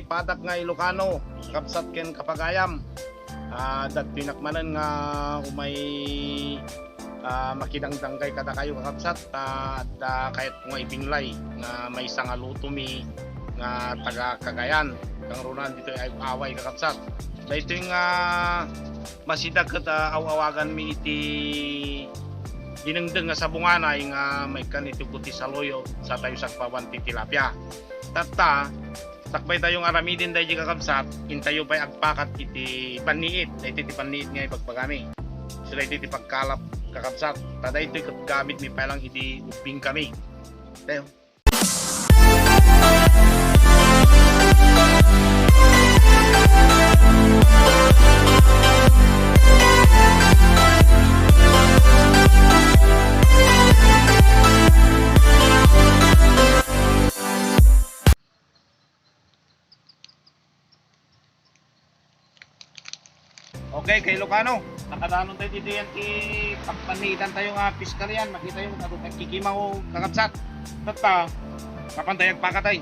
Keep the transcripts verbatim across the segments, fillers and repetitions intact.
Padak nga Ilocano, kakabsat ken kapagayam. Ah, adda ti nakmanen nga umay, ah, makidangdanggay kadakayo, kakabsat, ta adda kayatko nga ibinglay nga maysa nga lutomi nga taga Cagayan. Kangruna ditoy ay away, kakabsat. Daytoy nga masida ket, ah, aw-awaganmi iti dinengdeng nga sabunganay nga maikkan iti ugot ti saluyot, sa tayo sagpawan ti tilapia. Tatta, sakbay tayo nga aramiden daydi, kakabsat, intayo pay agpakat iti panniit. Daytoy ti panniit nga ibagbagami. So, daytoy ti pagkalap, kakabsat. Ta daytoy ket gamitmi pay lang idi ubbing kami. Tayo. Okay, ka-Ilocano, nakadanon tayo ditoy ti pagpanniitan tayo nga piskarian. Makita tayo nga nagkikimaw, kakabsat. Tatta, mapan tayo agpakat ay.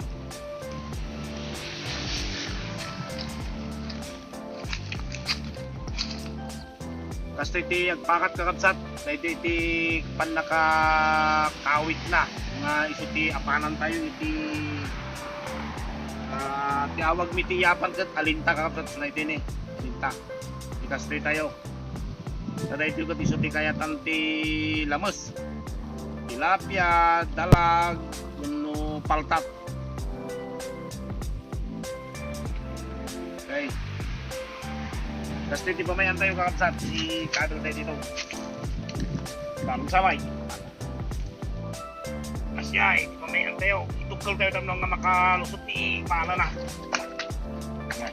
Kastoy ti agpakat, kakabsat, daytoy ti pannakakawitna nga isu ti apanan tayo iti, ah, ti awagmi ti yapan ket alinta, kakabsat, daytoy ni alinta. Ti kastoy tayo. Ta daytoy ket isu ti kayatan ti lames. Tilapia, dalag, wenno paltat. Okay. Kastoy ti pamay-an tayo, kakabsat, ti kadal tayo dito. Tamsabay. Asya, ti pamay-an tayo. Itukkel tayo tamno nga makalusot ti panana. Yan.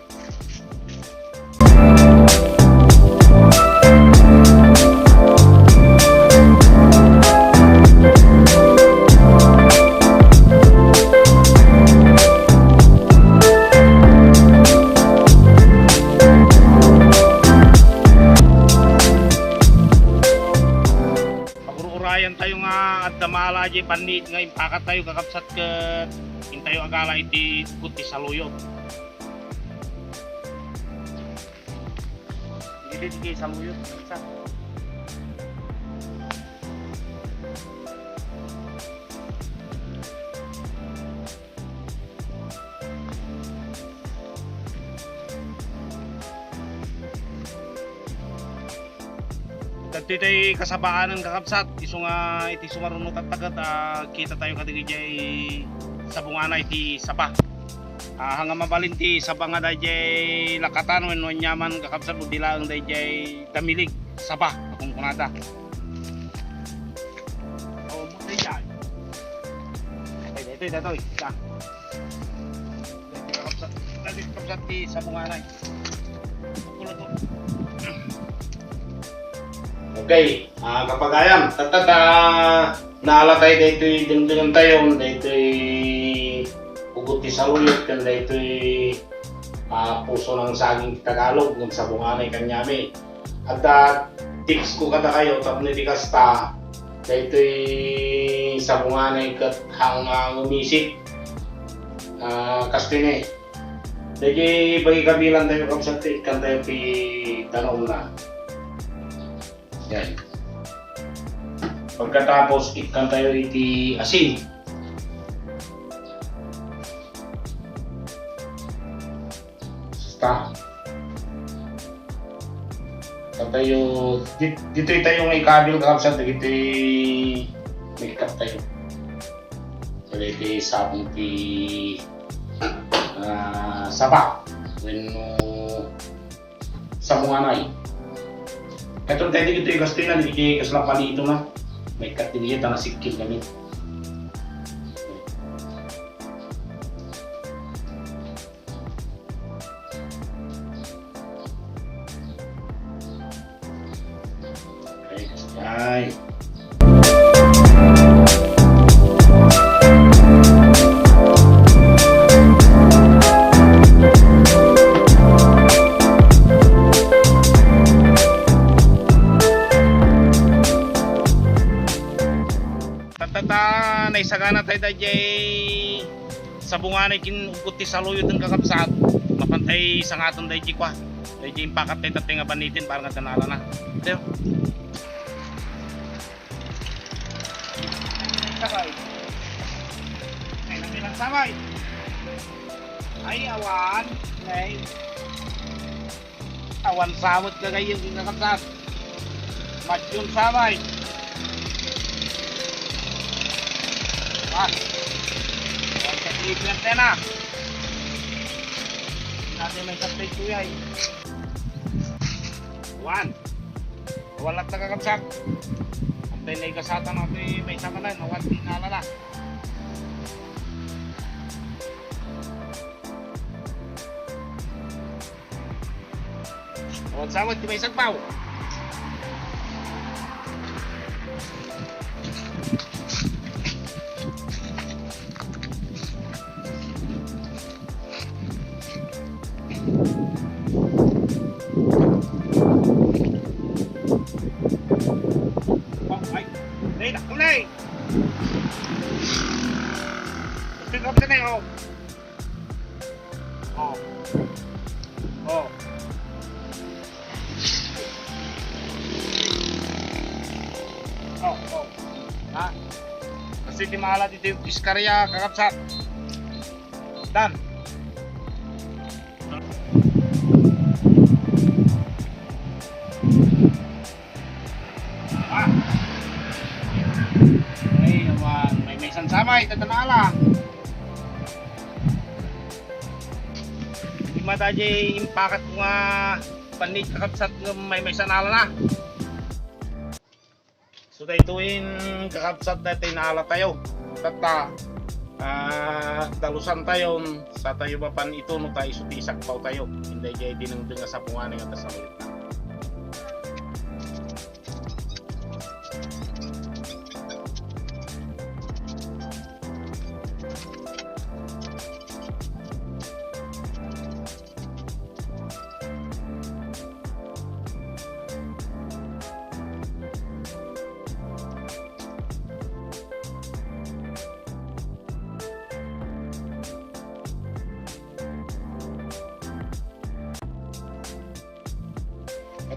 Pagururayan tayo nga adda mala diay panniit nga impakat tayo, kakabsat, ket intayo agala iti ugot ti saluyot. Dili, dili saluyot, isa. Dagitoy kasabaanen, kakabsat, isu nga iti sumaruno tatta ket, ah, kita tayo kadagiti sabunganay ti saba. Ah, nga mabalin ti saba nga daydiay lakatan wenno aniaman, kakabsat, idi laeng daydiay damilig, saba a kunkunada. Oh, mo daydiay. Ay, daytoy, daytoy. Isa. Daytoy, kakabsat. Daytoy, kakabsat, ti sabunganay. Okay, ah, kapagayam, tatta, naala tayo daytoy dengdengen tayo, daytoy ugot ti saluyot, ken daytoy, ah, puso ng saging ti Tagalog, ng sabunganay kaniami. Adda tips ko kadakayo tapno iti kasta, daytoy sabunganay ket hang, ah, umisik. Ah, kastoy ni. Daytoy pagikabilan tayo, kabsat, ti ikkan tayo ti danumna. Yan. Pagkatapos, ikkan tayo iti asin. Basta. Tayo, di-, ditoy tayo nga ikabil, kabsat, ditoy make up tayo. Dagiti sabong ti, ah, saba wenno sabonganay. Katon tayo dagitoy kastoy na, dagiti kasla palito na. Make up din iya, ta nasikil kami. Ay. Tatta, naisagana tayo daydiay sabunganay ken ugot ti saluyot, kakabsat. Ay, sangaton daydi kua. Daydi impakat tay tatay nga banitin, para nga danala na. Ito. Sabay. Ay, nang ilang sabay. Ay, awan. Ay. Awan sabot ka kayo, kakabsat. Matyon sabay. Ah. Awan ka, Cleveland na na. Natin may sapay, kuya, eh. One. Wala ta, kakabsat. Antay na ikasatan ako, eh, may sama na, nawat di naalala. Awan sabot ti may sagbaw. Oh, ay. Nay, dakkel, nay. Pick up na, nay, oh. Oh. Oh. Oh, oh. Ha? Kasi di maala dito yung piskarya, kakabsat. Dan. Ah. Ay, naman. May, may sansamay, tatanala. Di mata jay impakat ko nga panit, kakabsat, nga may, may sanala na. So, daytoyen, kakabsat, daytoy naala tayo. Tatta, ah, dalusan tayo, sa tayo mapan ito, no tayo iso ti isagpaw tayo. Hindi jay dinengdeng a sabungan nga tasamulit na.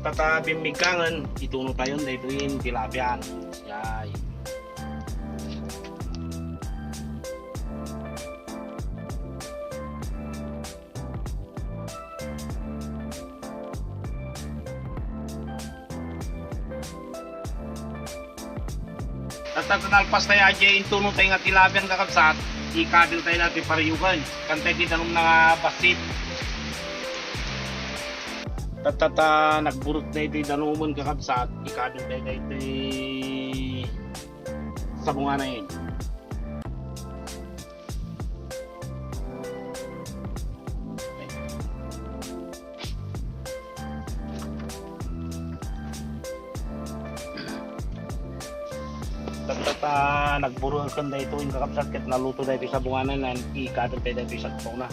At, at, ah, bimmigkangen, ituno tayon daytoyen tilapia. Yay. Tatta, nalpas tayo, adjay intuno tayo nga tilapian, kakabsat, ikabil tayo dati pariyugan. Kantay ti danum nga bassit. Tatta, nagburot na iti danumen, kakabsat, ikabil tayo dati sabungan na yun. Tatta, nagburuaken daytoy, kakabsat, ket naluto daytoy sabunganan, ikabil tayo daytoy sagpawna.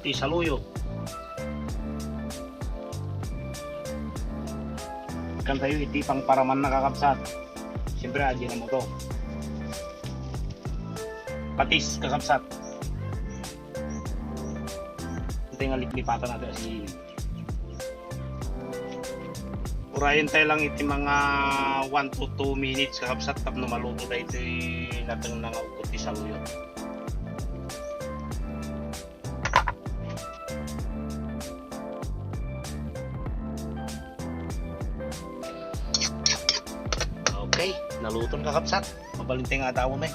Iti saluyot. Kantayo iti pangparamanna, kakabsat. Siyempre, adjay na mo to. Patis, kakabsat. Ito nga liplipatan natin si Urayen tayo lang iti mga one to two minutes, kakabsat, tapno maluto daytoy nateng na nga ugot ti saluyot. Okay, naluton, kakabsat. Mabalin tayo nga adawon, eh.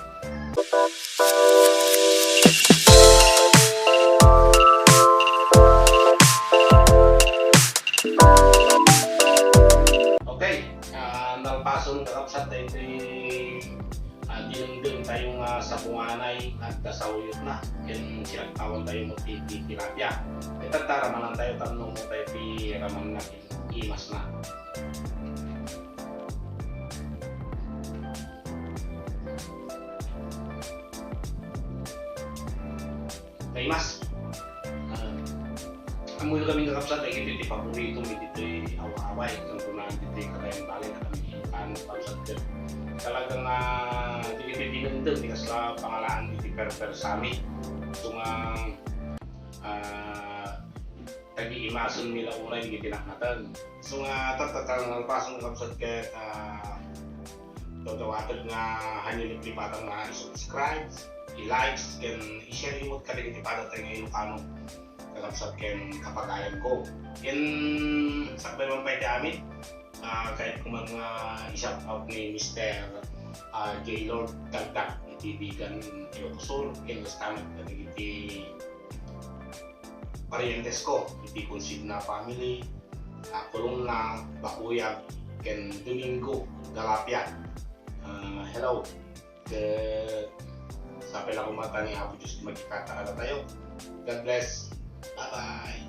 Okay, ah, nalpason, kakabsat, daytoy, ah, dinengdeng tayo nga sabunganay nga agsaluyot na. Ken sinagpawan tayo mo ti, ti tilapia. Ket tatta, ramanan tayo tapno mo tayo ti ramanna ken imas na. Kaimas. Ah, ammoyo kami, kakabsat, dagitoy ti paborito mi ditoy awa-away. Ken kunana ditoy Cagayan Valley, kami, ano, kakabsat, ket Talaga nga dagiti dinengdeng ti kasla pangalaan iti Perper Summit. So nga, ah, tagiimasenmi la unay dagiti naknatan. So nga, tatta, ta nalpasen, kakabsat, ket, ah, daw-dawatek nga hanyo liplipatan nga i-subscribe, i-likes, ken i-share yo met kadagiti padatay nga Ilocano, kakabsat ken kapagayan ko. Ken sakbay man pay ti amin, ah, kayatko man nga i-shout out ni Mister, ah, Gaylord Dagdag iti Vigan, Ilocos Sur, ken Los Tamet kadagiti parientes ko iti Consigna family, ah, Columna, Bakuyag, ken Domingo, Galapia. Ah, hello. Ket sapay la koma ta ni Apo Dios ti makikita kadatayo. God bless. Bye-bye.